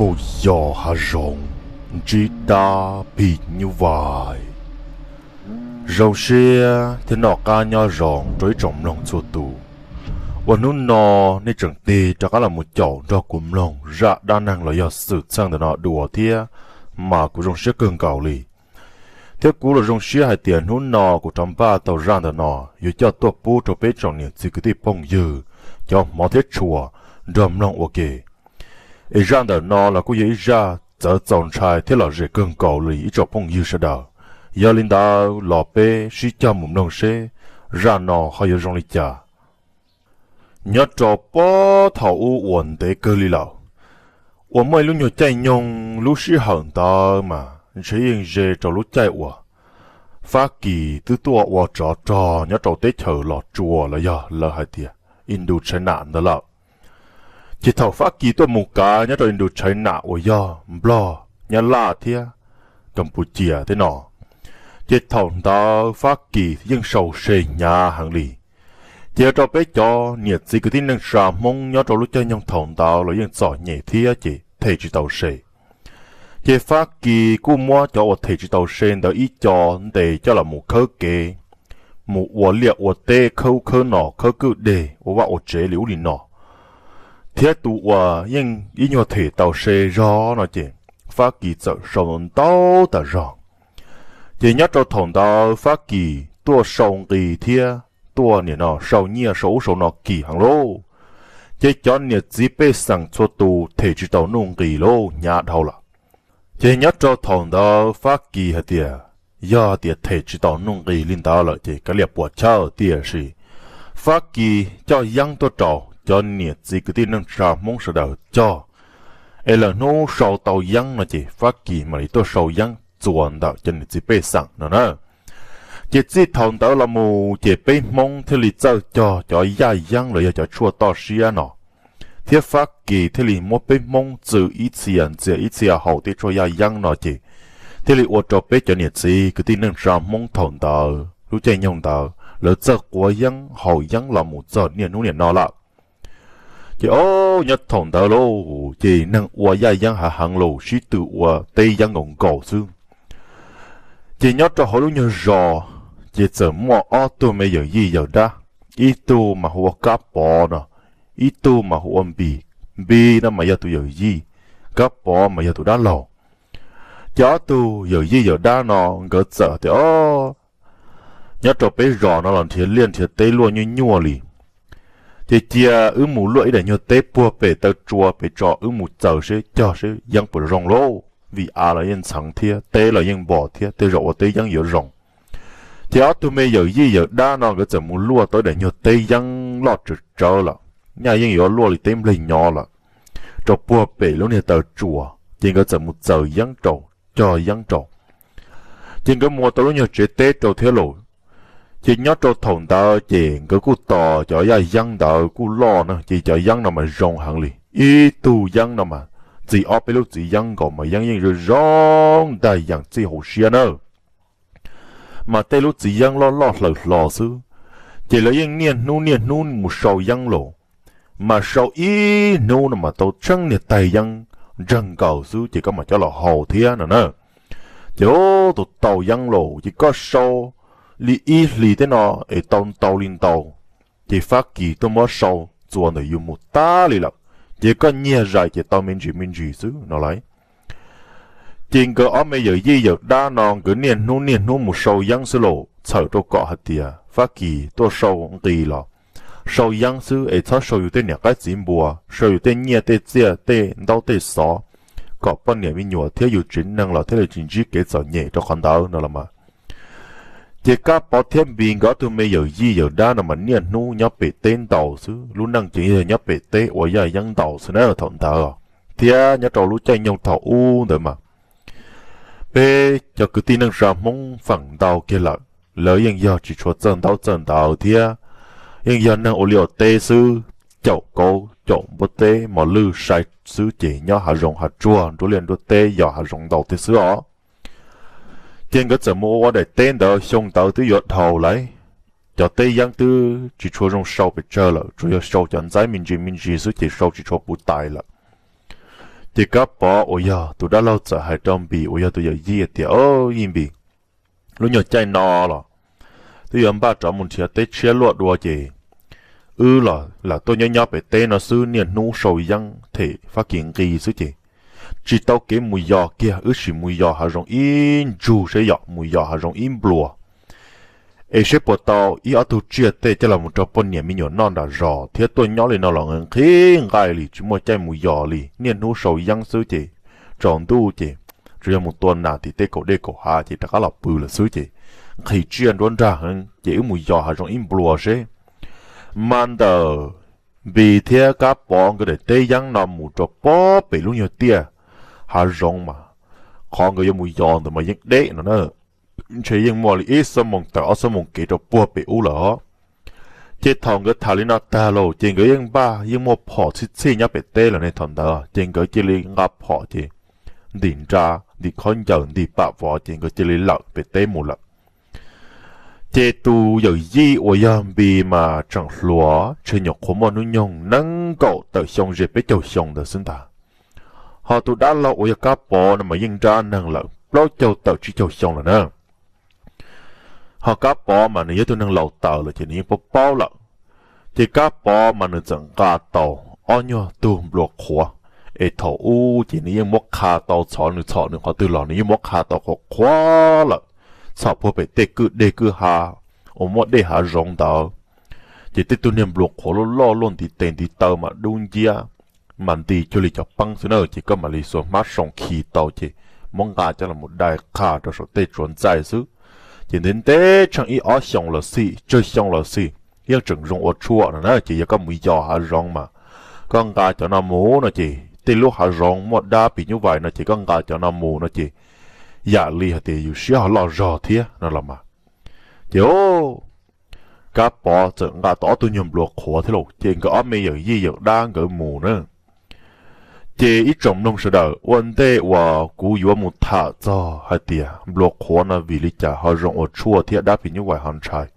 puj yos hav zoov, ntsib dab phim nyuj vais. Zoo siab thiab noj qab nyob zoo rau ib tsoom mloog txhua tus uas hnub no nej tseem tig rov qab los mus caum nrog kuv mloog zaj dab neeg los yog xwm txheej ntawm no dua thiab, mas kuv zoo siab kawg nkaus li. Thiab kuv los zoo siab hais tias hnub no kuv rov npaj tau zaj ntawm no yuav coj tuaj pub rau peb tsoom niam txiv kwv tij phooj ywg cov hmov thiab tshua nrog mloog ua ke. Es zaj ntawm no los kuj yog ib zaj txawv txaus ntshai thiab lom zem kawg nkaus li ib tsoom phooj ywg sawv daws. Yog li ntawd los peb sib cog mus mloog seb zaj no ho yuav zoo li cas. Nyob rau puag thaum ub uas ntev kawg li lawm, uas muaj ib lub nyuag caij nyoog lub sij hawm ntawd mas ntshe yeej ze rau lub caij uas Fab Kis twb tuaj ua tsov rog nyob rau teb chaws Los Tsuas los yog lawv hais tias Indochina ntawd lawm. Ces thaum Fab Kis tuaj mus kav nyob rau Indochina uas yog Nplog, Nyab Laj thiab Kampuchia thiab no, ces thaum ntawd Fab Kis yeej sau se hnyav heev li. Ces ua rau peb cov niam txiv kwv tij neej tsa Hmoob nyob rau lub caij nyoog thaum ntawd los yeej txom nyem thiab ces them tsis tau se. Ces Fab Kis kuj muab cov uas them tsis tau se ntawd ib co ntes coj los mus khawb kev, mus ua liaj ua teb, khawb ub khawb no, khawb kwj deg, ua vaj ua tsev li ub li no. Thiab tus uas yeej ib nyuag them tau se zog no ces Fab Kis txawm sau ntau ntau tas zog. Ces nyob rau thaum ntawd Fab Kis tuaj sau nqi thiab tuaj nim no sau nyiaj sau ub sau no kim heev lauj. Ces cov niam txiv pej xeem txhua tus them tsis tau nuj nqis lauj, hnyav dhau lawm. Ces nyob rau thaum ntawd Fab Kis hais tias, yog tias them tsis tau nuj nqis li ntawd lawm ces kav liam puas chawj, tiam sis Fab Kis coj yeeb tuaj rau cov niam txiv kwv tij neej tsa Hmoob sawv daws cog, es lawm hnub sau tau yeeb no ces Fab Kis mam li tuaj sau yeeb txuas ntawm cov niam txiv pej xeem no na. Ces txij thaum ntawd los mus ces peb Hmoob thiaj li txawj cog cov yaj yeeb los yog cov tshuaj toj siab no, thiab Fab Kis thiaj li muab peb Hmoob txwm ib txhia ntxias ib txhia haus tej tshuaj yaj yeeb no ces thiaj li ua rau peb cov niam txiv kwv tij neej tsa Hmoob thaum ntawd lub caij nyoog ntawd lawv txawj quav yeeb haus yeeb los mus txog niaj hnub niam no lawm. Ces o, nyob thaum ntawd lauj ces neeg ua yaj yeeb hav heev los sib tw ua teb yeeb nkaus nkaus xwb. Ces nyob rau hauv lub nyuag zos, ces txawm muaj ob tug me yawm yij yawm dab, ib tug mas hu ua Kab Pov no, ib tug mas hu ua Npis. Npis no mas yog tus yawm yij, Kab Pov mas yog tus dab laug. Ces ob tug yawm yij yawm dab no nkawd txawm tias, o, nyob rau peb zos no los nrhiav liaj nrhiav teb luaj nyuaj nyuaj li. Ces cia wb mus luaj ib daim nyuag teb puag pem taw tsua pem tso wb mus txaws seb cog seb yeeb puas zoo lauj, vim av los yeej ntxheev thiab teb los yeej npog thiab tej zaum ua teb yeeb yuav zoo. Ces ob tug me yawm yij yawm dab no nkawd txawm mus luaj tau ib daim nyuag teb yeeb loj tsawv tsawv lawm, nyaj yeej yuav luaj li teb npleg nyo lawm, rau puag pem lub niag taw tsua. Ces nkawd txawm mus txaws yeeb rau, cog yeeb rau. Ces nkawd muas tau lub nyuag tsev teb rau thiab lauj. Ces nyob rau thaum ntawd ces nkawd kuj tos cov yaj yeeb ntawd kuj loj na, ces cov yeeb no mas zoo heev li. Ib tug yeeb no mas txi ob peb lub txiv yeeb nkaus mas yeeb yeej zoo zoo ntaig yees txij hauv siab na. Mas tej lub txiv yeeb loj loj hlaws hlo xwb, ces lawv yeej niaj hnub niaj hnub mus sau yeeb lauj. Mas sau ib hnub no mas tau tsheej niag taig yeeb ntseg nkaus xwb ces koj mam coj los haus thiab no na. Ces tus tau yeeb lauj ces koj sau li ib hlis thiab no es tau ntau li ntau, ces Fab Kis tuaj muab sau txuas ntawm yus mus tag li lawm, ces koj nyiag zais ces tau me ntsis me ntsis xwb no lauj. Ces nkawd ob me yawm yij yawm dab no nkawd niaj hnub niaj hnub mus sau yeeb xwb lauj, txhawm rau kom hais tias Fab Kis tuaj sau nqi los sau yeeb xwb es txhob sau yus tej niam qaib txiv npua, sau yus tej nyiaj tej txiaj tej ntaub tej xov, kom poj niam me nyuam thiab yus tsev neeg los thiaj li tsis ntsib kev txom nyem rau qhov ntawd no los mas. Ces Kab Pov thiab Npis nkawd ob tug me yawm yij yawm dab no mas niaj hnub nyob pem teb ntaus xwb, lub neej ces yog nyob pem teb ua yaj yeeb ntaus xwb na thaum ntawd, thiab nyob rau lub caij nyoog thaum ub ntawd mas peb cov kwv tij neej tsa Hmoob feem ntau kiag lawm, lawv yeej yog tsis tshua txawj ntaub txawj ntawv thiab yeej yog neeg ua liaj ua teb xwb, caum kauv caum npua teb mos lwj sai xwb ces nyob hav zoov hav tsuag nruab liaj nruab teb yos hav zoov ntaus thiab xwb os. Ces nkawd txawm mus ua ua daim teb ntawd xyoo ntawd twb yuav dhau lawm, cov teb yeeb twb tsis tshua zoo sau pes tsawg lawm, tsuas yog sau cov ntxaib me ntsis me ntsis xwb ces sau tsis tshua puv tais lawm. Ces Kab Pov uas yog tus dab laug txawm hais rau Npis uas yog tus yawm yij tias, Au, yij Npis, lub nyuag caij no los twb yuav npaj rov mus nrhiav teb tshiab luaj dua ces wb los lam tuaj nyob nyob pem teb no xwb, niaj hnub sau yeeb them fab kis nqi xwb ces tsis tau kev mus yos kiag, wb sim mus yos hav zoov ib ntsug seb yom, mus yos hav zoov ib nplua es seb puas tau ib ob tug tsiaj tej coj los rau poj niam me nyuam noj nram zos thiab. Tuaj nyob li no los nqhis nqaij li, tsis muaj caij mus yos li, niaj hnub sau yeeb xwb ces tsaus ntuj ces tsuas yog mus tua nas tim tej kaum dej kaum hav ces rov qab los pw lawm xwb ces nqhis tsiaj nruab nrag heev ces wb mus yos hav zoov ib nplua seb. Mas ntawm Npis thiab Kab Pov nkawd daim teb yeeb no mus rau pob pem lub nyuag tiaj hav zoov mas qhov nkawd yuav mus yos ntawd mas yeej deb no na, ntshe yeej muaj li ib xuab moos tawm ob xuab moos kev rau puag pem ub lawm os. Ces thaum nkawd tham li no tag los ces nkawd yeej npaj yeej muaj phom txhij txhij nyob pem teb lawm ne, thaum ntawd ces nkawd cia li nqa phom ces ntim nra, ntim khaub ncaws, ntim pam vov ces nkawd cia li lawm pem teb mus lawm. Ces tus yawm yij uas yog Npis mas tseem hluas, ntshe nyuam qhuav muaj hnub nyoog nees nkaum tawm xyoo ze peb caug xyoo ntawd xwb ntag. Ho tus dab laug uas yog Kab Pov no mas yeej nrab neeg lawm plaub caug tawm tsib caug xyoo lawm na. Ho Kab Pov mas nws yog tug neeg laus taws lawm ces nws yeej paub paub lawm. Ces Kab Pov mas nws txawm nqa tau ob nyuag tug nplua qhuav, es thaum ub ces nws yeej muab qha tau, txhom nws txhom nws qhov twg los nws yeej muab qha tau qhuav qhuav lawm, txhom puag pem tej kwj deg kwj ha uas muaj dej hav zoov ntawd. Ces tej tug niag nplua qhuav loj loj luaj ntiv tes ntiv taw mas dub nciab, mas nti cuag li cov peeb xwb na, ces koj mam li xuas hmab soo khi tau ces muab nqa coj los dai qha rau saum tej tsuav ntxaij xwb. Ces ntev ntev tsheej ib ob xyoos los xij, tsawg xyoo los xij, yeej tseem zoo ua tshuaj no na. Ces yog koj mus yos hav zoov mas koj nqa cov no mus no ces tej lub hav zoov muaj dab phim nyuj vais no ces koj nqa cov no mus no ces yam li hais tias yus siab ho loj zog thiab no los mas. Ces Kab Pov txawm nqa tau ob tug nyuag nplua qhuav thiab los ces nkawd ob me yawm yij yawm dab nkawd mus na. Ces ib tsoom mloog sawv daws, ua ntej uas kuv yuav mus tham txog hais tias nplua qhuav no vim li cas ho zoo ua tshuaj thiab dab phim nyuj vais ho ntshai,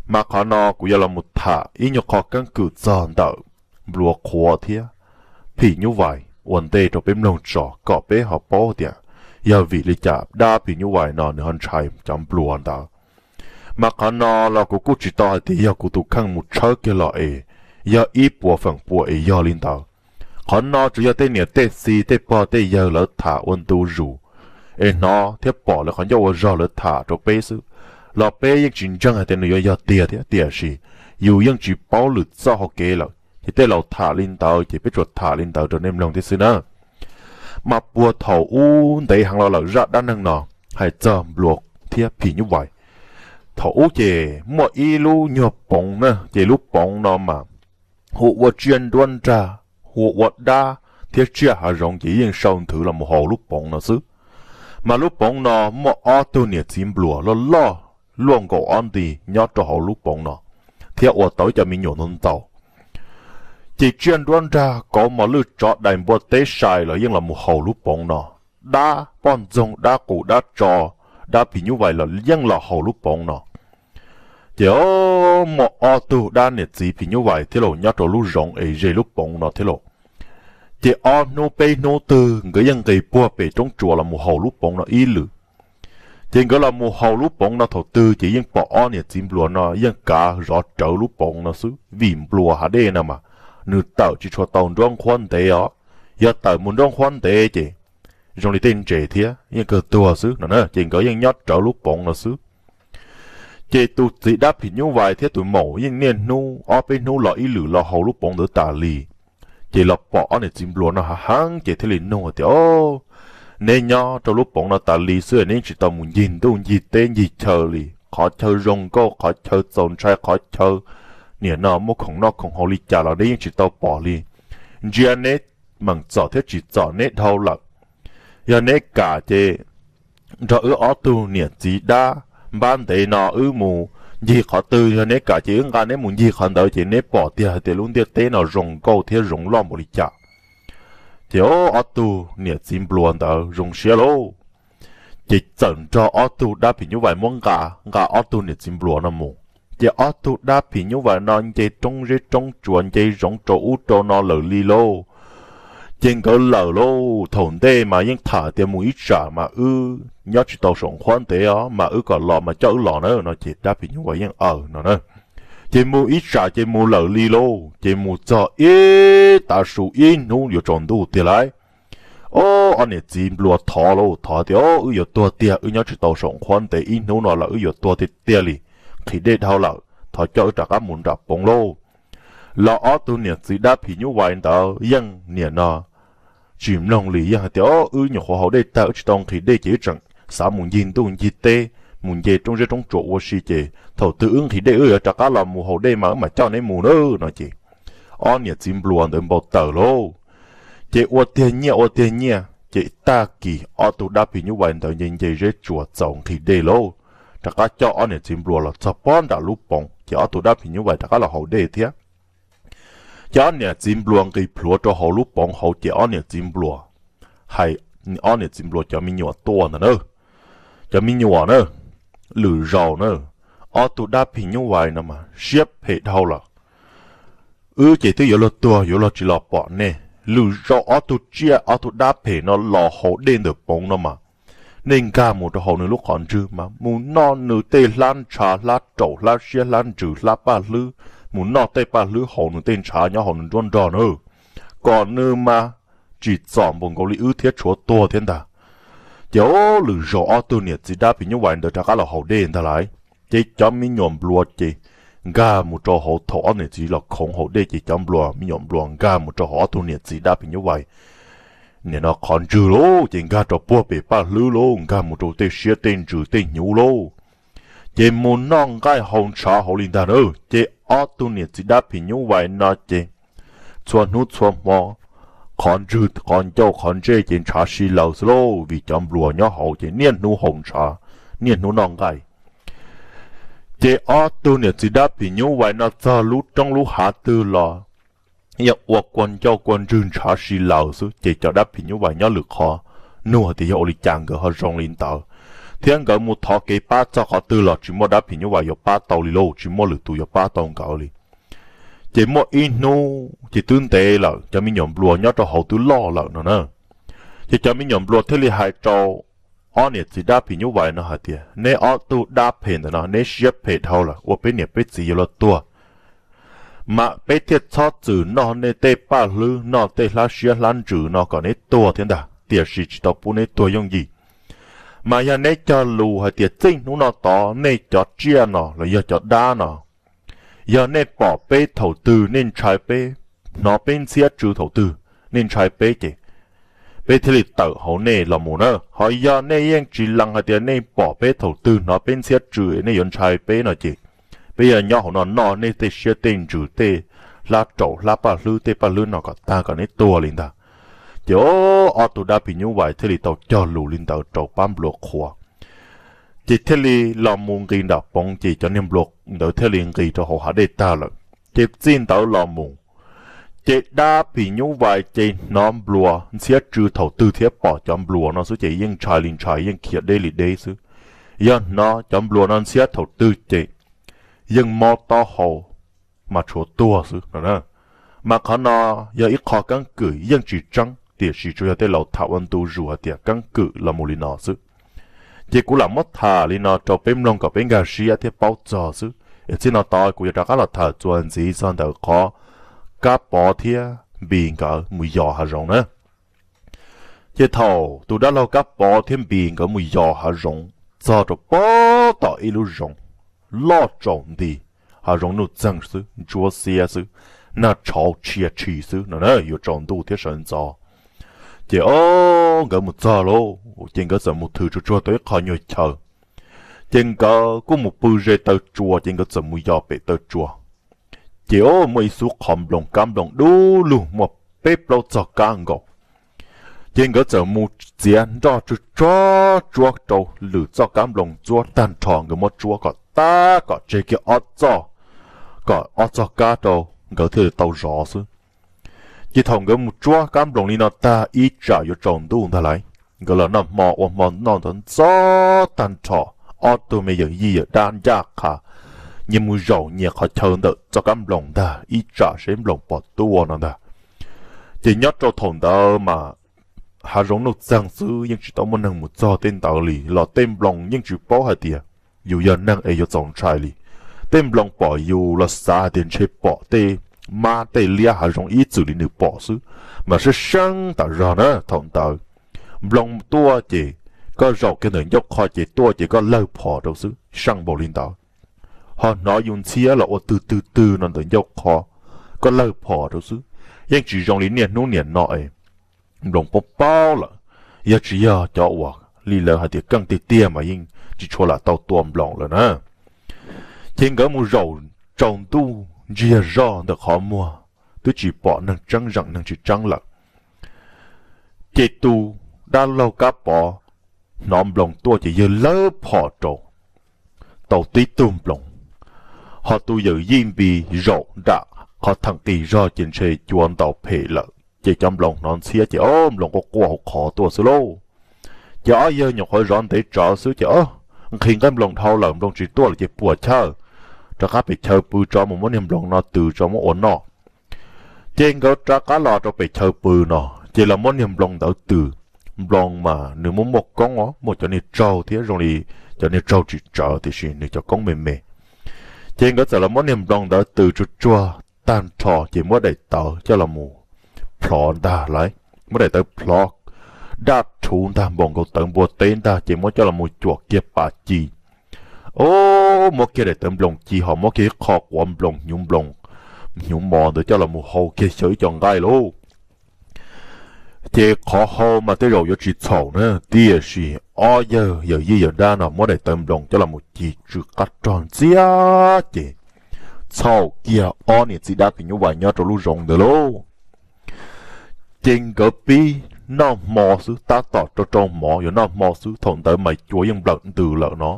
mas qhov no kuv yuav los mus tham ib nyuag qho keeb kwm txog ntawm nplua qhuav thiab phim nyuj vais ua ntej rau peb mloog tso kom peb ho paub tias yog vim li cas dab phim nyuj vais no nws ho ntshai cov nplua ntawd. Mas qhov no los kuv kuj tsis tau hais tias yog kuv tus kheej mus tshawb kiag los es yog ib puas feem pua es yog li ntawd. Qhov no tsuas yog tej niam tej txiv tej pog tej yawg lawv tham ua ntu zus, es hnov thiab pom lawv qhov ncauj ua zog lawv tham rau peb xwb, los peb yeej tsis ntseeg hais tias nws yuav yog tiag thiab. Tiam sis yus yeej tsis paub lwm txoj hau kev lawm ces tej laus tham li ntawd ces peb tsuas tham li ntawd rau nej mloog thiab xwb na. Mas puag thaum ub ntev heev los lawm zaj dab neeg no hais txog nplua thiab phim nyuj vais. Thaum ub ces muaj ib lub nyuag poov na, ces lub poov no mas hu ua tsiaj nruab nrag, hu ua dab thiab tsiaj hav zoov ces yeej sau nthwv los mus haus lub poov no xwb. Mas lub poov no muaj ob tug niam txiv npluas loj loj luaj nkaus ob nti nyob rau hauv lub poov no, thiab ua tau ib cov me nyuam ntau ntau. Ces tsiaj nruab nrag kauv mos lwj tsov dais npua teb sai los yeej los mus haus lub poov no. Dab poj ntxoog, dab qus, dab tso, dab phim nyuj vais los yeej los haus lub poov no. Ces muaj ob tug dab niam txiv phim nyuj vais thiab los nyob rau lub zoov es ze lub poov no thiab los. Ces ob hnub peb hnub twg nkawd yeej nqis puag pem roob tsuas los mus haus lub poov no ib lwm. Ces nkawd los mus haus lub poov no thaum twg ces yeej pom ob niam txiv npluas no yeej kav zov rawv lub poov no xwb, vim npluas hav dej no mas nws tawm tsis tshua tau nruab nqhuab ntev os. Yog tawm mus nruab nqhuab ntev ces zoo li tej ntses thiab yeej kawg tuag xwb no na, ces nkawd yeej nyob rawv lub poov no xwb. Ces tus txiv dab phim nyuj vais thiab tus maum yeej niaj hnub ob peb hnub los ib lwm los haus lub poov ntawd tas li. Ces los pom ob niam txiv npluas no hav heev ces thiaj li nug tias, Au, neb nyob rau lub poov no tas li xwb, neb tsis tau mus ncig ntuj ncig teb ncig chaw li, qhov chaw zoo nkauj, qhov chaw txaus ntshai, qhov chaw niam no muaj khoom noj khoom haus li cas los neb yeej tsis tau pom li. Ntsia neb meem txom thiab tsis txom neb dhau lawm. Yog neb kam ces nrog wb ob tug niam txiv dab npab ntev no wb mus ncig qhov twg, yog neb kam ces wb nqa neb mus ncig qhov ntawd ces neb pom tiag hais tias lub ntiaj teb no zoo nkauj thiab zoo loj npaum li cas. Ces ob tug niam txiv npluas ntawd zoo siab lauj, ces txawm nrog ob tug dab phim nyuj vais muab nqa, nqa ob tug niam txiv npluas no mus. Ces ob tug dab phim nyuj vais no nce roob zeb roob tsuas, nce zoov rau ub rau no lawm li lauj. Ces nkawd lawm lauj, thaum ntej mas yeej tham tias mus ib tsam mas wb nyob tsis tau saum nqhuab ntev os, mas wb kom los mas coj wb los na no ces dab phim nyuj vais yeej aws no na. Ces mus ib tsam ces mus lawm li lauj, ces mus txog ib tav su ib hnub yuav tsaus ntuj tiag lauj. Ob niam txiv nplua thov lauj, thov tias, Ob, wb yuav tuag tiag, wb nyob tsis tau saum nqhuab ntev ib hnub no lawm, wb yuav tuag tiag tiag li, nqhis dej dhau lawm, thov coj wb rov qab mus nram poov lauj. Los ob tug niam txiv dab phim nyuj vais ntawd yeej niam no tsis mloog li, yeej hais tias, Ob, wb nyuam qhuav haus dej tag, wb tsis tau nqhis dej ces wb tseem xav mus ncig ntuj ncig teb, mus nce roob zeb roob tsuas ua si, ces thaum twg wb nqhis dej wb yuav rov qab los mus haus dej mas wb mam coj neb mus na no ces ob niam txiv nplua ntawd npau taws lauj. Ces ua tiag nyiaj ua tiag nyiaj ces tag kis ob tug dab phim nyuj vais ntawd nce nce zeb tsuas txaus nqhis dej lauj, rov qab coj ob niam txiv nplua los txog pob nram lub poov ces ob tug dab phim nyuj vais rov qab los haus dej thiab. Ces ob niam txiv nplua nqis plhuav rau hauv lub poov hauv ces ob niam txiv nplua hais ob niam txiv nplua cov me nyuam tuaj ntag na. Cov me nyuam na, lwm zaus na, ob tug dab phim nyuj vais no mas siab phem dhau lawm. Wb ces twb yuav luag tuag yuav luag tsis los pom nej. Lwm zaus ob tug tsiaj ob tug dab phem no los haus dej ntawm poov no mas nej nkag mus rau hauv nws lub qhov ntswg mas mus noj nws tej hlab ntshav hlab raum hlab siab hlab ntsws hlab paj hlwb, mus noj tej paj hlwb haus nws tej ntshav nyob hauv nws nruab nrog na, kom nws mas tsim txom npaum nkaus li wb thiab tshuav tuag thiab ntag. Ces lwm zaus ob tug niam txiv dab phim nyuj vais ntawd rov qab los haus dej ntag lauj. Ces cov me nyuam nplua ces nkag mus rau hauv, thaum ob niam txiv los khoov haus dej ces cov nplua me nyuam nplua nkag mus rau hauv ob tug niam txiv dab phim nyuj vais nim no qhov ntswg lauj, ces nkag rau puag pem paj hlwb lauj, nkag mus rau tej siab tej ntsws tej hnyuv lauj. Ces mus noj nqaij haus ntshav hauv li ntag na. Ces ob tug niam txiv dab phim nyuj vais no ces txhua hnub txhua hmo qhov ntswg qhov ncauj qhov ntsej ces ntshav si lawv xwb lauj, vim cov nplua nyob hauv ces niaj hnub haus ntshav, niaj hnub noj nqaij. Ces ob tug niam txiv dab phim nyuj vais no txog lub roob lub hav twg los yeej ua kua ncauj kua ntswg ntshav si lawv xwb, ces cov dab phim nyuj vais nyob lwm qhov nug hais tias yog ua li cas nkawd ho zoo li ntawd, thiab nkawd mus thov kev pab txog qhov twg los tsis muaj dab phim nyuj vais yuav pab tau li lauj, tsis muaj lwm tus yuav pab tau nkawd li. Ces muaj ib hnub ces twb ntev lawm, cov me nyuam nplua nyob rau hauv twb loj lawm no na. Ces cov me nyuam nplua thiaj li hais rau ob niam txiv dab phim nyuj vais no hais tias, Neb ob tug dab phem ntawm no neb siab phem dhau lawm, ua peb niam peb txiv yuav luag tuag, mas peb thiaj txhob txwm noj nej tej paj hlwb noj tej hlab siab hlab ntsws no kom neb tuag thiab ntag, tiam sis tsis tau pub neb tuag yooj yim. Mas yog neb cog lus hais tias txij hnub no tod nej cov tsiaj no los yog cov dab no, yog nej pom peb thaum twg nej ntshai peb, hnov peb ntxhiab tsw thaum twg nej ntshai peb ces peb thiaj li tawm hauv nej los mus na. Ho yog nej yeej tsis lees hais tias nej pom peb thaum twg hnov peb ntxhiab tsw nej yuav ntshai peb no ces peb yuav nyob hauv no noj nej tej siab tej ntsws tej hlab raum hlab paj hlwb tej paj hlwb no kom tag kom neb tuag li ntag. Ces ob tug dab phim nyuj vais thiaj li tau cog lus li ntawd rau pab nplua qhuas. Ces thiaj li los mus nqis nram poov ces cov niag nplua ntawd thiaj li nqis rau hauv hav dej tag lawm. Ces txij ntawd los mus ces dab phim nyuj vais ces hnov nplua ntxhiab tsw thaum twg thiab pom cov nplua no xwb ces yeej ntshai li ntshai yeej khiav deb li deb xwb. Yog hnov cov nplua no ntxhiab thaum twg ces yeej mob taub hau mas tshuav tuag xwb no. Mas qhov no yog ib qho keeb kwm yeej tsis tseeb tiam sis tsuas yog tej laus tham ua ntu zus hais tias keeb kwm los mus li no xwb. Ces kuv lam muab tham li no rau peb mloog kom peb nkag siab thiab paub txog xwb. Txij no tod kuv yuav rov qab los tham txuas ntxiv txog ntawm qhov Kab Pov thiab Npis nkawd mus yos hav zoov na. Ces thaum tus dab laug Kab Pov thiab Npis nkawd mus yos hav zoov txog rau pob tom ib lub zoov loj tsaus nti, hav zoov nuj txeeg xwb, ntsuab xiab xwb, nag tshauv tshia tshis xwb no na, yuav tsaus ntuj thiab sawv ntxov. Ces o, nkawd mus txog lauj, ces nkawd txawm mus thwm tsuag tsuag tau ib qho nyuag chaw. Ces nkawd kuj mus pw ze taw tsua, ces nkawd txawm mus yos pem taw tsua. Ces o, muaj ib xub qhov nploos, kab nploos dub lug muaj peb plaub txog kab nkaus. Ces nkawd txawm mus txiav nroj tsuag tsuag tsuab rau lwm txoj kab nploos tsuab tag nrho, nkawd muab tsuab kom tab kom tseg kiag ob txoj, kom ob txoj kab rau nkawd thiaj li tau zov xwb. Ces thaum nkawd mus tsuab kab nploos li no tag ib tsam yuav tsaus ntuj ntag lauj, nkawd los noj hmo ua hmo noj ntxov ntxov tag nrho, ob tug me yawm yij yawm dab ncaj qha nyias mus zaum nyias qhov chaw ntawm txoj kab nploos ntag, ib tsam seb nploos pom tuaj no ntag. Ces nyob rau thaum ntawd mas hav zoov nuj txeeg xwb, yeej tsis tau muaj neeg mus txog tej ntawd li los tej nploos yeej tsis paub hais tias yus yog neeg es yuav txaus ntshai li. Tej nploos pom yus los xav hais tias ntshe pom tej mab tej liab hav zoov ib txwm li nws pom xwb, mas sab seeb tam zog na thaum ntawd. Nploos tuaj ces koj zaum kiag ntawm ncauj qho ces tuaj ces koj lawg phom rau xwb, seej npaum li ntawd. Ho hnov yus ntxhiab los ua twg twg twg no ntawm ncauj qho, koj lawg phom rau xwb, yeej tsis zoo li niaj hnub niam no es nploos paub paub lawm. Yog tsis yog cov uas li lawv hais tias keej tiag tiag mas yeej tsis tshua lam tau tua nploos lawm na. Ces nkawd mus zaum tsaus ntuj ntsiag zog ntawm qhov muag, twb tsis pom neeg tseeb zeem neeg tsis tseeb lawm. Ces tus dab laug Kab Pov hnov nploos tuaj ces yawg lawv phom rau tau tib tug nploos. Ho tus yawm yij Npis zaum nram qhov theem qis zog ces ntshe cua ntaus phem lawm ces cov nploos hnov ntxhiab ces ob nploos quaj quaj hauv qhov tuaj xwb lauj. Ces ob yawg nyuam qhuav zov ntev tsawv xwb ces nqhis nqaij nploos dhau lawm nploos tsis tuaj lawm ces puas chawj rov qab pem chaw pw tso mus muab niag nploos no tws tso muab ua noj. Ces nkawd rov qab los rau pem chaw pw no ces los muab niag nploos ntawd tws. Nploos mas nws muaj muaj koob os, muaj cov niag tsaug thiab zoo li cov niag tsaug tsis tsawv tiam sis nws cov koob me me. Ces nkawd txawm los muab niag nploos ntawd tws tsuag tsuag tag nrho ces muab daim tawv coj los mus plhov ntag lauj. Muab daim tawv plhov daj rhuv ntag npaum nkaus tawv npua teb ntag ces muab coj los mus cuam kiag pas ci. Ub, muab kiag daim tawv nploos ci ho muab kiag ib qho quav nploos hnyuv nploos, hnyuv mos ntawd coj los mus hau kiag xyaw ib co nqaij lauj. Ces qhov hau mas tej zaum yuav tsis txhaum na tiam sis ob yawg yawm yij yawm dab no muab daim tawv nploos coj los mus ci tsw qab rog ntxiag ces txhaum kiag ob niam txiv dab phim nyuj vais nyob rau lub zoov ntawd lauj. Ces nkawd pib noj hmo xwb, tab tom rau rau hmo yuav noj hmo xwb, thaum ntawd mas cua yeej nplawm ntws lawm no.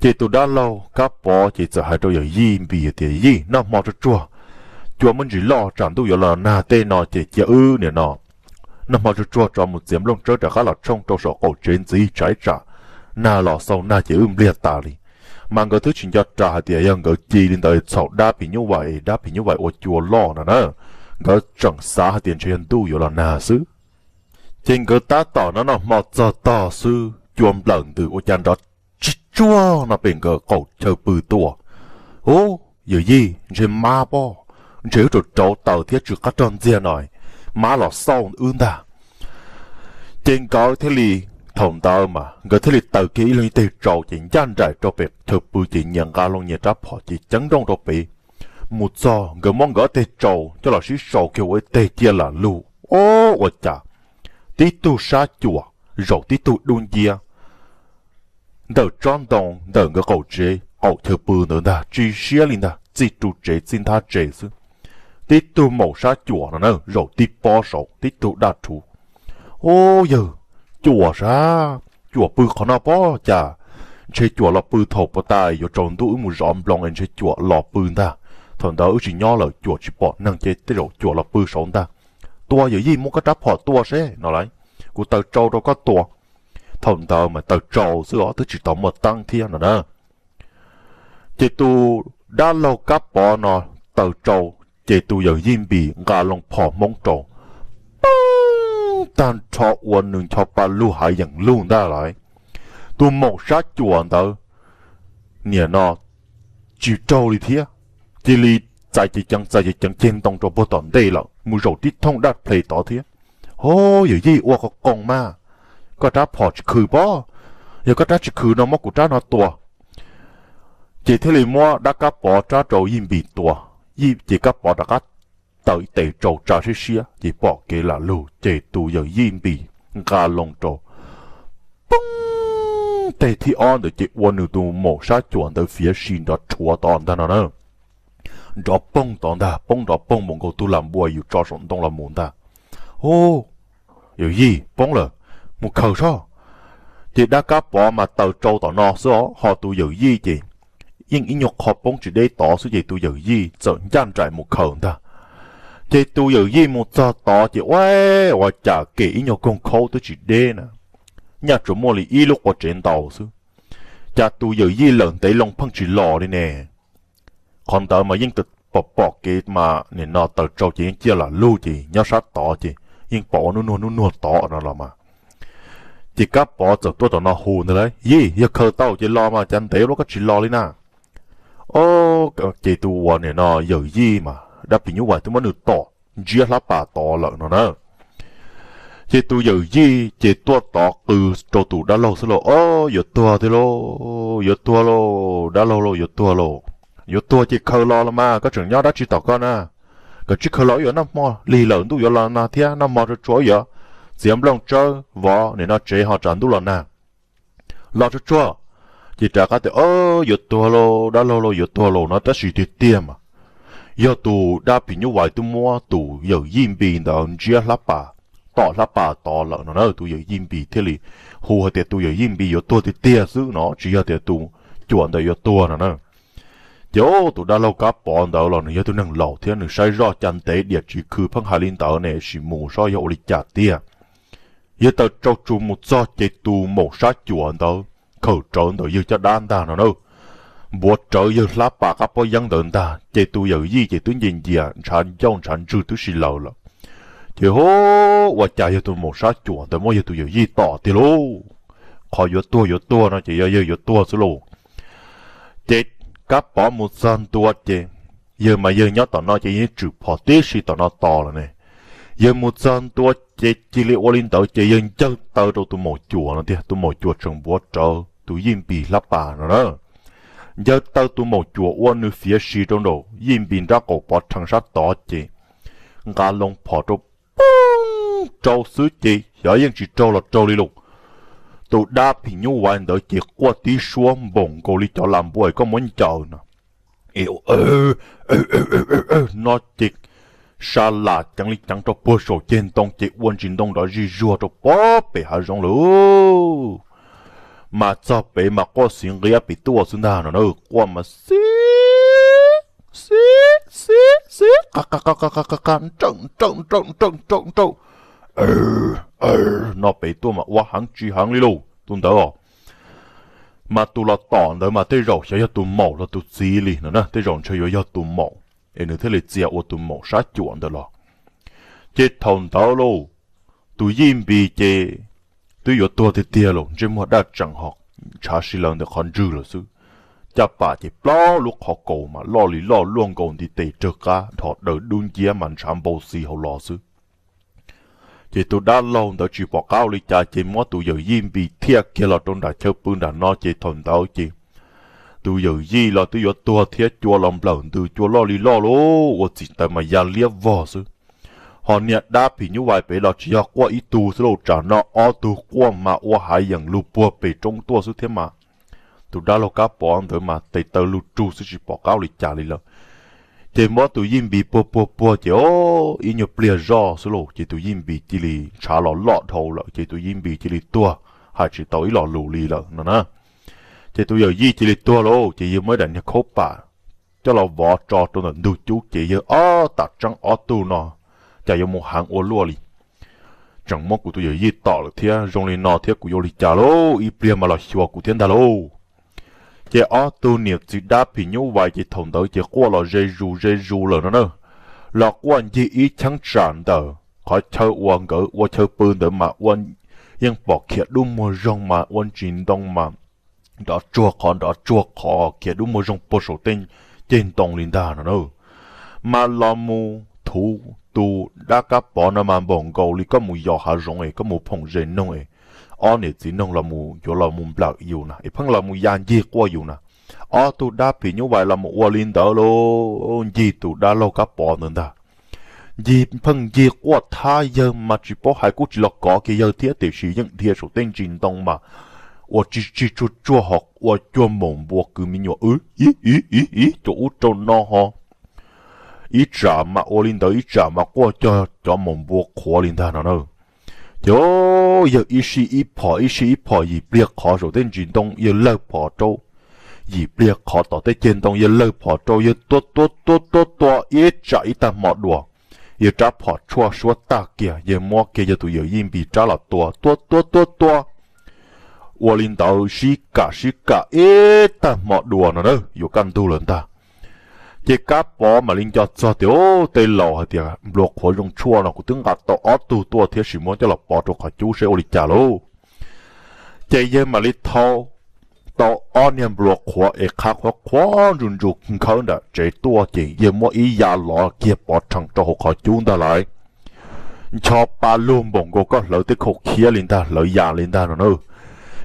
Ces tus dab laug Kab Pov ces txawm hais rau yawm yij Npis tias, Yij, noj hmo tsuag tsuag, cua muab ntsis loj tsam ntuj yuav los nag tej no ces cia wb niam no noj hmo tsuag tsuag tso mus txiav nplooj tsawb rov qab los tshooj rau saum qaum tsev ntxiv tsam ib tsam nag los xau nag ces wb npliag tas li. Mas nkawd twb tsis nco ras hais tias yog nkawd ci li ntawd txhaum dab phim nyuj vais es dab phim nyuj vais ua cua loj no na. Nkawd tseem xav hais tias ntshe yog ntuj yuav los nag xwb. Ces nkawd tab tom noj noj hmo txog tog xwb cua nplawm ntws ua cas nrov tsis tsuag no pem nkawd qaum chaw pw tuaj. Ub, yawm yij, ntshe mab pob, ntshe wb rauv rauv taws thiab tsw qab rog ntxiag no, mab los xauj wb ntag. Ces nkawd thiaj li, thaum ntawd mas nkawd thiaj li taws kiag ib leeg ib teg tsau ces ncaj nraim rau pem chaw pw ces nyias nqa loo nyias rab phom ces ceeb nrooj rau pem. Mus txog nkawd muab nkawd ob teg tsau coj los sib sau kiag ua ib teg cia lam lug, ub, ua cas tib tug sab cuam zaum tib tug dub nciab ntawm tsob ntoo ntawm nkawd qaum tsev qaum chaw pw ntawd ntag, tsis siab li ntag, txij ru tsev txij nthab tsev xwb. Tib tug maum sab cuam no na zaum tib pob saud tib tug daj rhuv. Ub, yawg, cuam sab, cuam pw qhov no pob cas? Ntshe cuam los pw thaum puas tas yuav tsaus ntuj wb mus zov nploos es ntshe cuam los pw ntag. Thaum ntawd wb tsis nyob lawm cuam tsis pom neeg ces tej zaum cuam los pw saud ntag. Tua, yawm yij, muab koj rab phom tua seb no lauj, kuv taws tsau rau koj tua. Thaum ntawd mas taws tsau xwb os, twb tsis tau muaj teeb thiab no na. Ces tus dab laug Kab Pov no taws tsau, ces tus yawm yij Npis nqa loo phom Hmoob rau, poob tag nrho ua nws ncho pa lug hav yeem lug ntag lauj. Tus maum sab cuam ntawd niam no tsis raug li thiab, cia li txais cev ceev txais cev ceev ceg ntoo rau puag tom ntej lawm mus zaum tib thooj daj ple tod thiab. Ho, yawm yij, ua qhov qoos mas, koj rab phom tsis khwm pob, yog koj rab tsis khwm no muab kuv rab no tua. Ces thiaj li muab dab Kab Pov rab rau yij Npis tua, ces Kab Pov rov qab taws ib tes tsau tsa siab siab ces pom kev lam lug ces tus yawm yij Npis nqa loo rau, poob, teg thib ob ntawd ces ua nws tus maum sab cuam ntawd fiav si nrov rhuav tod ntag no na. Nrov poog tod ntag, poob nrov poog npaum nkaus tug lam npua yus tso saum ntoo los mus ntag. Hu, yawm yij, poob lawm, mus khaws soj. Ces dab Kab Pov mas taws tsau tom no xwb os, ho tus yawm yij ces yeej ib nyuag qho poob tsis deb tod xwb ces tus yawm yij txawm ncaj nraim mus khaws ntag. Ces tus yawm yij mus txog tod ces ua, ua cas kem ib nyuag koog khaub twb tsis deb na, nyaj tsuas muaj li ib lub qua tsev ntaus xwb. Cas tus yawm yij lawm ntev loo pheej tsis los li ne? Qhov ntawd mas yeej pom pom kev mas nim no taws tsau ces yeej ciaj lam lug ces nyob sab tod ces yeej pom ua nub nuag nub nuag tod no los mas. Ces Kab Pov txawm tuaj tom no hu ntag lauj, Yij, yog khaws tau ces los mas, cas ntev luaj koj tsis los li na? Ces tus uas nim no yawm yij mas dab phim nyuj vais twb muab nws tom ntsiab hlab pas tod lawm no na. Ces tus yawm yij ces tuaj tov qw rau tus dab laug xwb lauj, Ob, yuav tuag tiag lauj, yuav tuag lauj, dab laug lauj, yuav tuag lauj. Yuav tuag ces khaws los los mas, koj tseem nyob dab tsi tom koj na? Koj tsis khaws los wb yuav noj hmo, lig lawm ntuj yuav los nag thiab, noj hmo tsuag tsuag wb yuav txiav nplooj tsawb vov nim no tsev ho tsaus ntuj los nag. Los tsuag tsuag. Ces rov qab tias, Ob, yuav tuag lauj, dab laug lauj, yuav tuag lauj no tab sis tiag tiag mas yog tus dab phim nyuj vais twb muab tus yawm yij Npis ntawd ntsiab hlab pas, tom hlab pas tod lawm no na. Tus yawm yij Npis thiaj li hu hais tias tus yawm yij Npis yuav tuag tiag tiag xwb no, tsis yog tias tus cuam ntawd yuav tuag no na. Ces tus dab laug Kab Pov ntawd los nws yog tus neeg laus thiab nws saib zoj cas ntev diam tsis khw, pheej hais li ntawd ne, sim mus saib yog ua li cas tiag. Yawg taws tsau tsuas mus txog ces tus maum sab cuam ntawd khawm rawv ntawm yawg caj dab ntag no na. Npuav rawv yawg hlab pas qab pob yeeb ntawd ntag ces tus yawm yij ces twb nce ncias ntshav ncauj ntshav ntswg twb si lawm lawm. Ces hu, ua cas yog tus maum sab cuam ntawd muab yawg tus yawm yij tom tiag lauj? Qhov yuav tuag yuav tuag no ces yog yawg yuav tuag xwb lauj. Ces Kab Pov mus txog ntua ces yawg mas yawg nyob tom no ces yeej tswm phom tib si tom no tos lawm ne. Yawg mus txog ntua ces cia li ua li ntawd ces yawg ncawg taw rau tus maum cuam no tiag, tus maum cuam tseem npuav rawv tus yij Npis hlab pas no na. Ncawg taw tus maum cuam ua nws fiav si rau nraum yij Npis nrab qaum pov rhees sab tod ces nqa loo phom rau poob rau xwb ces xyov yeej tsis raug los raug li lauj. Tus dab phim nyuj vais ntawd ces quaj tib suab npaum nkaus li cov lam npua koj muab ncaws no. No ces sa lam ceev li ceev rau puag saum ceg ntoo ces ua ntsis ntoo nrov zig zuag rau pob pem hav zoov lawm. Mas txog pem mas quaj xiv nqiab pem tuaj xwb ntag no na, quaj mas xib xib xib xib qa qa qa qa qa qa qa nrawj nrawj nrawj nrawj nrawj nrawj. No pem tuaj mas ua heev tsis heev li lauj tus ntawd os. Mas tus los tom ntawd mas tej zaum xyov yog tus maum los tus txiv li no na, tej zaum ntshe yuav yog tus maum es nws thiaj li txia ua tus maum sab cuam ntawd los. Ces thaum ntawd lauj, tus yij Npis ces twb yuav tuag tiag tiag lauj, ntsej muag daj tsees ho ntshav si lawv ntawm qhov ntswg lawm xwb. Caj pas ces plaub lub qhov kaus mas loj li loj luaj nkaus ntiv tes rawg qab dhos daws dub nciab mas ntshav npau xi hauv los xwb. Ces tus dab laug ntawd tsis pom qab ua li cas ces muab tus yawm yij Npis thiaj kiag los rau nram chaw pw nram no ces thaum ntawd ces tus yawm yij los twb yuav tuag thiab, cua los nplawm ntws cua loj li loj lauj, ua txim taws mas ya liab vog xwb. Ho niag dab phim nyuj vais pem los tsis yog quaj ib tug xwb lauj, tsam no ob tug quaj mas ua hav yeem lug puag pem roob tuaj xwb thiab mas. Tus dab laug Kab Pov ntawd mas tes taw lug rug xwb tsis pom qab ua li cas li lawm. Ces muab tus yij Npis puag puag puag ces o, ib nyuag pliag zoj xwb lauj ces tus yij Npis cia li ntshav los loj dhau lawm ces tus yij Npis cia li tuag, hais tsis tau ib lo lus li lawm no na. Ces tus yawm yij cia li tuag lauj ces yawg muab ib daim niag khaub pam coj los vov tso rau ntawm ntug cub ces yawg ob tam tseeb ob tug no cas yuav mus heev ua luaj li. Tseem muab kuv tus yawm yij tom lawm thiab, zoo li no thiab kuv yuav ua li cas lauj, ib pliag mas los xyuas kuv thiab ntag lauj. Ces ob tug niam txiv dab phim nyuj vais ces thaum ntawd ces quaj los ze zus ze zus lawm no na. Los quaj ncig ib cheeb tsam ntawm qhov chaw uas nkawd ua chaw pw ntawd mas ua, yeej pom khiav dub muag zoog mas ua ntsis ntoo mas nrov tsuag qhov nrov tsuag qhov khiav dub muag zoog puag saum tej ceg ntoo li ntag no na. Mas los mus thuv tus dab Kab Pov no mas npaum nkaus li koj mus yos hav zoov es koj mus phoom ze noog es ob niam txiv noog los mus yuav los mus nplawm yus na es pheej los mus ya ncig quaj yus na. Ob tug dab phim nyuj vais los mus ua li ntawd lauj, ncig tus dab laug Kab Pov ntawd ntag. Ncig pheej ncig quaj thab yawg mas tsis paub hais kuj tsis los kov kiag yawg thiab tiam sis yeej dhia saum tej ntsis ntoo mas ua tsis tsis tsuag tsuag ho ua cuag maum npua kwv me nyuam wb ib ib ib ib rau ub rau no ho ib tsam mas ua li ntawd ib tsam mas quaj cog cov maum npua qhuav li ntag no na. Ces yawg ib sij ib phom ib sij ib phom yim pliag qhov saum tej ntsis ntoo yawg lawg phom rau, yim pliag qhov tom tej ceg ntoo yawg lawg phom rau, yawg tua tua tua tua tua ib tsam ib tag hmo dua, yawg rab phom tshuaj suab tag kiag, yawg muab kiag yawg tus yawm yij Npis rab los tua tua tua tua tua. Ua li ntawd sib kam sib kam ib tag hmo dua no na yuav kaj ntug lawm ntag. Ces Kab Pov mam li nco txog tias, Ub, tej laus hais tias nplua qhuav zoo tshuaj no, kuv twb nqa tau ob tug tuaj thiab, sim muab coj los pov rau qhov cub seb ua li cas lauj. Ces yawg mam li thau tau ob niag nplua qhuav es qhab qhuav qhuav ntsu ntsu nkhawb nram tsev tuaj, ces yawg muab ib ya lov kiag pov rhees rau hauv qhov cub ntag lauj. Ncho pa lug npaum nkaus koj hlawv tej khaum khiab li ntag, hlawv ya li ntag no na.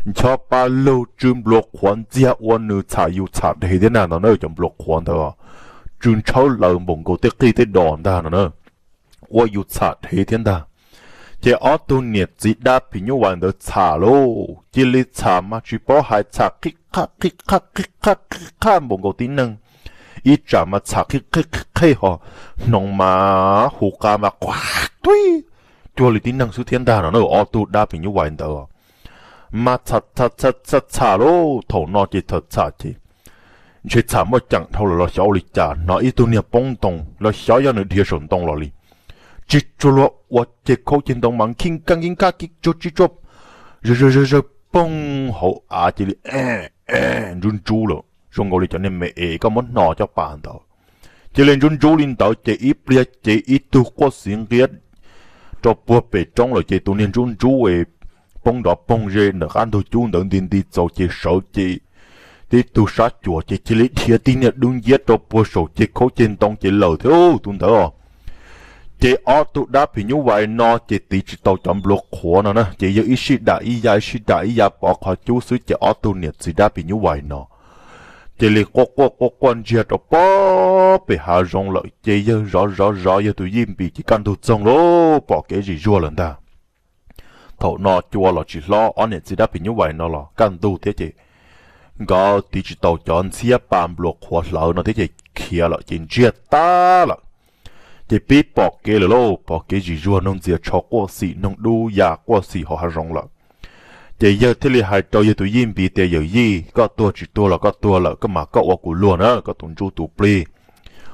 Ncho pa lug tsw nplua qhuav ntxiag ua nws txham yus txham dhev thiab ntag no na, cov nplua qhuav ntawd tsw ntshawb lawv npaum nkaus tej qij tej dos ntag no na, ua yus txham dhev thiab ntag. Ces ob tug niam txiv dab phim nyuj vais ntawd txham lauj, cia li txham mas tsis paub hais, txham qhib qhaj qhib qhaj qhib qhaj qhib qhaj npaum nkaus tib neeg. Ib tsam mas txham qhib qhib qhib qhib ho hnoos mas hu qa mas quaj tuib cuag li tib neeg xwb thiab ntag no na, ob tug dab phim nyuj vais ntawd. Mas txham txham txham txham lauj, thaum no ces txham txham ces ntshe txham muaj ceem dhau lawm los xyov ua li cas, hnov ib tug niag poob ntoo los xyov yog nws dhia saum ntoo los li, tsis tsuag luag ua ces khaub ceg ntoo mas nkij nkaj nkij nkaj kib tsuag tsis tsuag, zawg zawg zawg poog hauv av cia li ntsub ntsub lawm zoo nkaus li cov niag me es koj muab hno coj pas ntawd. Cia li ntsub ntsub li ntawd ces ib pliag ces ib tug quaj xiv nqiab rau puag pem roob lawm ces tus niag ntsub ntsub es poob nrov poog ze ntawm qab ntug cub ntawd nti nti txaus ces sawv ces tib tug sab cuam ces cia li dhia tib niag dub nciab rau puag saum ceg khaub ceg ntoo ces lawm thiab tus ntawd os. Ces ob tug dab phim nyuj vais no ces tiv tsis tau cov nplua qhuav no na, ces yawg ib sij dam ib ya ib sij dam ib ya pov qhov cub xwb ces ob tug niam txiv dab phim nyuj vais no cia li quaj quaj quaj quaj ntsiag rau puag pem hav zoov lawm ces yawg zov zov zov yawg tus yij npis ces kaj ntug txoog lauj, pom kev zim zuag lawm ntag. Thaum no cua los tsis hlob, ob niam txiv dab phim nyuj vais no los kaj ntug thiab ces nkawd tiv tsis tau cov ntxhiab pa nplua qhuav hlawv no thiab ces khiav lawm ces ntsiag tag lawm. Ces pib pom kev lawm lauj, pom kev zim zuag, noog ntxias tsho quaj xim, noog dub ya quaj xim hauv hav zoov lawm. Ces yawg thiaj li hais rau yawg tus yij npis tias, Yawm yij, koj tuag tsis tuag los koj tuag lawm, koj mas koj ua kuv luag na, koj tus ntsuj tus plig,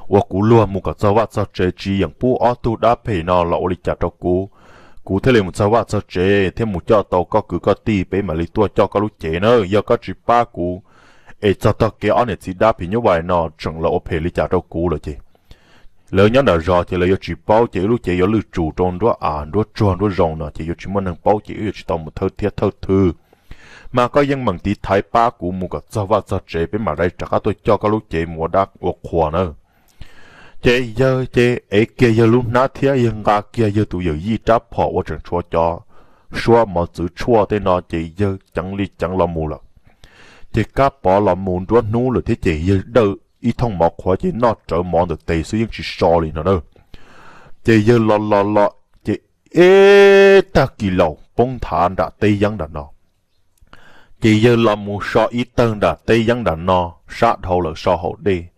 ua kuv luag mus kom txog vaj txog tsev, tsis yeem pub ob tug dab phem no los ua li cas rau kuv. Kuv thiaj li mus txog vaj txog tsev thiab mus coj tau koj kwv koj tij, peb mam li tuaj coj koj lub cev na. Yog koj tsis pab kuv es txog tog kev ob niam txiv dab phim nyuj vais no tseem los ua phem li cas rau kuv lawm ces lawv nyob nram zos ces lawv yuav tsis paub ces wb lub cev yuav lwj tsum rau nruab av nruab tsuag nruab zoo no ces yuav tsis muaj neeg paub ces wb yuav tsis tau mus thawj thiab thawj thwj. Mas koj yeej meem tiv thaiv pab kuv mus kom txog vaj txog tsev, peb mam li rov qab tuaj coj koj lub cev mus ua dab ua qhua na. Ces yawg ces ev kiag yawg lub hnab thiab yawg nqa kiag yawg tus yawm yij rab phom uas tseem tshuav cov suab mov txwv tshuaj tej no ces yawg ceev li ceev los mus lawm. Ces Kab Pov los mus nruab hnub lawm thiab ces yawg dawj ib thooj mov qhuav ces noj rawv mov ntawm tes xwb yeej tsis so li no na. Ces yawg los los los ces ib tag kis laus poob nthav nram teb yeeb nram no. Ces yawg los mus so ib tawg nram teb yeeb nram no, sab dhau lawm so hauv dej.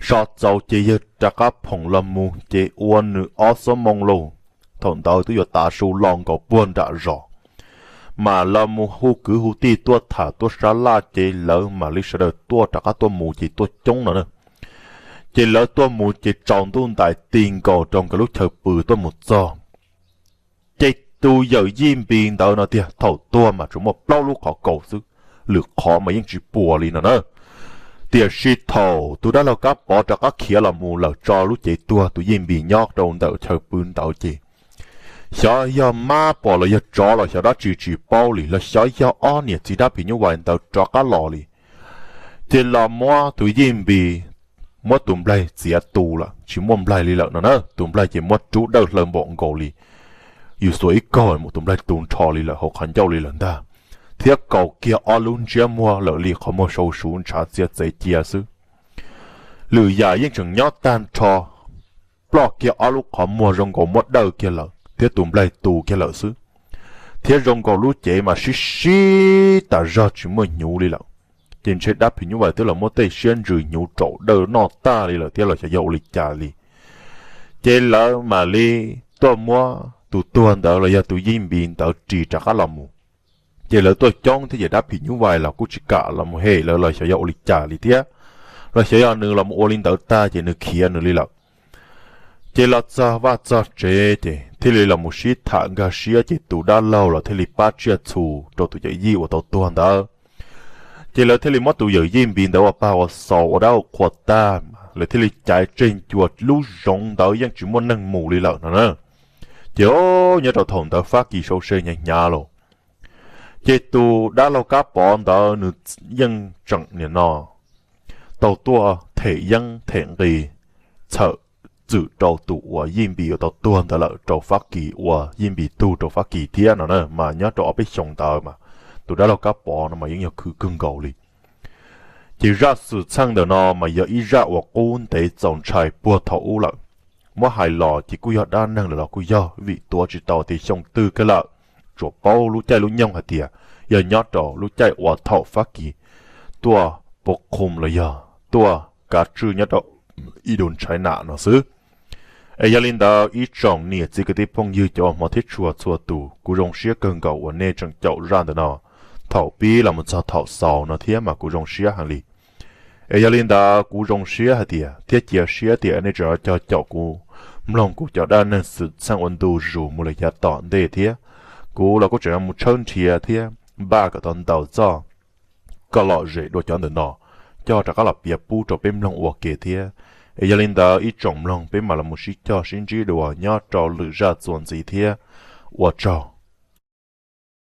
So txaus ces yawg rov qab phoom los mus ces ua nws ob xuab moos lauj. Thaum ntawd twb yuav tav su los nkaus puag nram zos, mas los mus hu kwv hu tij tuaj tham tuaj sab laj ces lawv mam li sawv daws tuaj rov qab tuaj mus ces tuaj coob no na. Ces lawv tuaj mus ces tsaus ntuj ntais ti nkaus rau nkawd lub chaw pw tuaj mus txog. Ces tus yawm yij npis ntawd no tiag thaum tuag mas tsuas muaj plaub lub qhov kaus xwb, lwm qhov mas yeej tsis puas li no na. Tiam sis thaum tus dab laug Kab Pov rov qab khiav los mus lawm tso lub cev tuag tus yij npis nyob rau ntawm chaw pw ntawd ces xyov yog mab pom los yog tsov los xyov dab tsi tsis paub li los xyov yog ob niam txiv dab phim nyuj vais ntawd rov qab los li. Ces los muab tus yij npis, muab tus nplaig txiav tu lawm tsis muaj nplaig li lawm no na. Tus nplaig ces muab rub dawj hlaw npaum nkaus li yus xuas ib kaug mus tus nplaig tu nrho li lawm hauv qhov ncauj li lawm ntag, thiab kaus kiag ob lub ntsiab muag lawm li qhov muag sau suv ntshav txiav txev cia xwb. Lwm yam yeej tseem nyob tag nrho, ploj kiag ob lub qhov muag zoo nkaus muab dawj kiag lawm thiab tus nplaig tu kiag lawm xwb, thiab zoo nkaus lub cev mas sib sib tas zog tsis muaj hnyuv li lawm. Ces ntshe dab phim nyuj vais twb los muab tej siab ntsws hnyuv raum dawj noj tag li lawm thiab los xyov yog ua li cas li. Ces lawv mam li tuaj muab tus tuag ntawd los yog tus yij npis ntawd ris rov qab los mus. Ces lawv tuaj coob thiab ces dab phim nyuj vais los kuj tsis kam los mus hem lawv los xyov yog ua li cas li thiab, los xyov yog nws los mus ua li ntawd tag ces nws khiav nws li lawm. Ces los txog vaj txog tsev ces thiaj li los mus sib tham nkag siab ces tus dab laug los thiaj li pab tsiaj txhu rau tus yawm yij uas tau tuag ntawd. Ces lawv thiaj li muab tus yawm yij npis ntawd ua pag ua xaus ua dab ua qhua tag, lawv thiaj li caiv tseg ncua lub zoov ntawd yeej tsis muaj neeg mus li lawm no na. Ces nyob rau thaum ntawd Fab Kis sau se hnyav hnyav los, ces tus dab laug Kab Pov ntawd nws yeej tseem nim no tau tuaj them yeeb them nqis, txhawm txwm rau tus uas Yij Npis uas tau tuag ntawd lawm rau Fab Kis, ua Yij Npis tug rau Fab Kis thiab no na. Mas nyob rau ob peb xyoos ntawd mas tus dab laug Kab Pov no mas yeej yog khwv kawg nkaus li. Ces zaj xwm txheej ntawm no mas yog ib zaj uas qub ntev txaus ntshai puag thaum ub lawm. Muab hais los ces kuj yog dab neeg lawm los kuj yog vim tuav tsis tau tias xyoo twg kiag lawm, tsuas paub lub caij lub nyoog hais tias yog nyob rau lub caij uas thaum Fab Kis tuaj pov qhum los yog tuaj kav tswj nyob rau Indochina no xwb. Es yog li ntawd ib tsoom niam txiv kwv tij phooj ywg cov uas hmov thiab tshua txhua tus, kuv zoo siab kawg nkaus uas nej tseem caum zaj ntawm no thaum pib los mus txog thaum xaus no thiab mas kuv zoo siab heev li. Es yog li ntawd kuv zoo siab hais tias thiab cia siab tias nej tseem cog caum kuv, mloog kuv cov dab neeg xwm txheej ua ntu zus mus lawm yav tom ntej thiab. Kuv los kuj tseem mus tshawb nrhiav thiab npaj kom tau ntau txoj kom lom zem dua cov ntawm no, coj rov qab los piav pub rau peb mloog ua ke thiab. Es yog li ntawd ib tsoom mloog peb mam los mus sib cog sib ntsib dua nyob rau lwm zaj txuas ntxiv thiab. Ua tsaug.